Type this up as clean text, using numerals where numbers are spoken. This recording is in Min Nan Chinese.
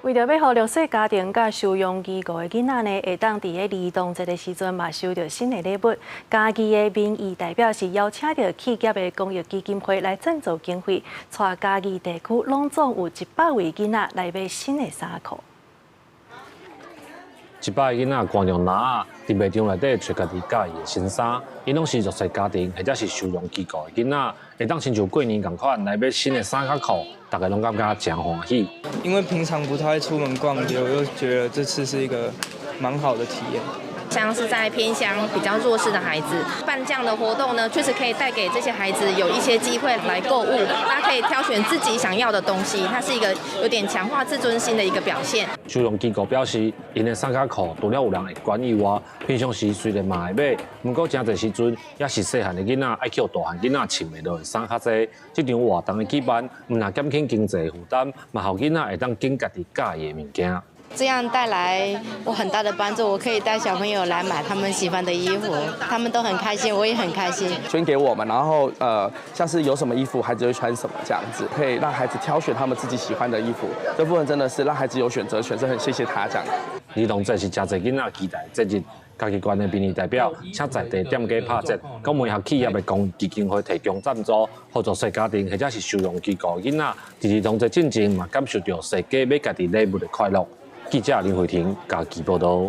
為著欲予弱勢家庭佮收容機構的囡仔呢，會當佇咧兒童節的時陣嘛收著新的禮物。嘉義的民意代表是邀請著企業的公益基金會來贊助經費，帶嘉義地區攏總有100位囡仔來買新的衫褲。100个囡仔掛著籃仔，佇賣場內底揣家己佮意的新衫，𪜶攏是弱勢家庭或者是收容機構的囡仔，會當親像過年仝款來買新的衫佮褲，逐家攏感覺誠歡喜。因為平常不太出門逛街，我就覺得這次是一個蠻好的體驗。像是在偏鄉比較弱勢的孩子辦這樣的活動呢，確實可以帶給這些孩子有一些機會來購物，他可以挑選自己想要的東西，它是一個有點強化自尊心的一個表現。收容機構表示，𪜶的衫佮褲除了有人會捐以外，平常時雖然嘛會買，毋過誠濟時陣也是細漢的囡仔愛予大漢囡仔穿袂落的衫較濟。這場活動的舉辦，毋但減輕經濟負擔，嘛予囡仔會當揀家己佮意的物件。這樣帶來我很大的幫助，我可以帶小朋友來買他們喜歡的衣服，他們都很開心，我也很開心。捐給我們，然後像是有什麼衣服，孩子會穿什麼這樣子，可以讓孩子挑選他們自己喜歡的衣服。這部分真的是讓孩子有選擇權，是很謝謝他這樣。兒童節是誠濟囡仔期待的節日，嘉義縣的民意代表請在地店家拍折，閣媒合企業的公益基金會提供贊助，予弱勢家庭或者是收容機構囡仔，佇兒童節進前嘛感受著踅街買家己禮物的快樂。記者林慧婷嘉義報導。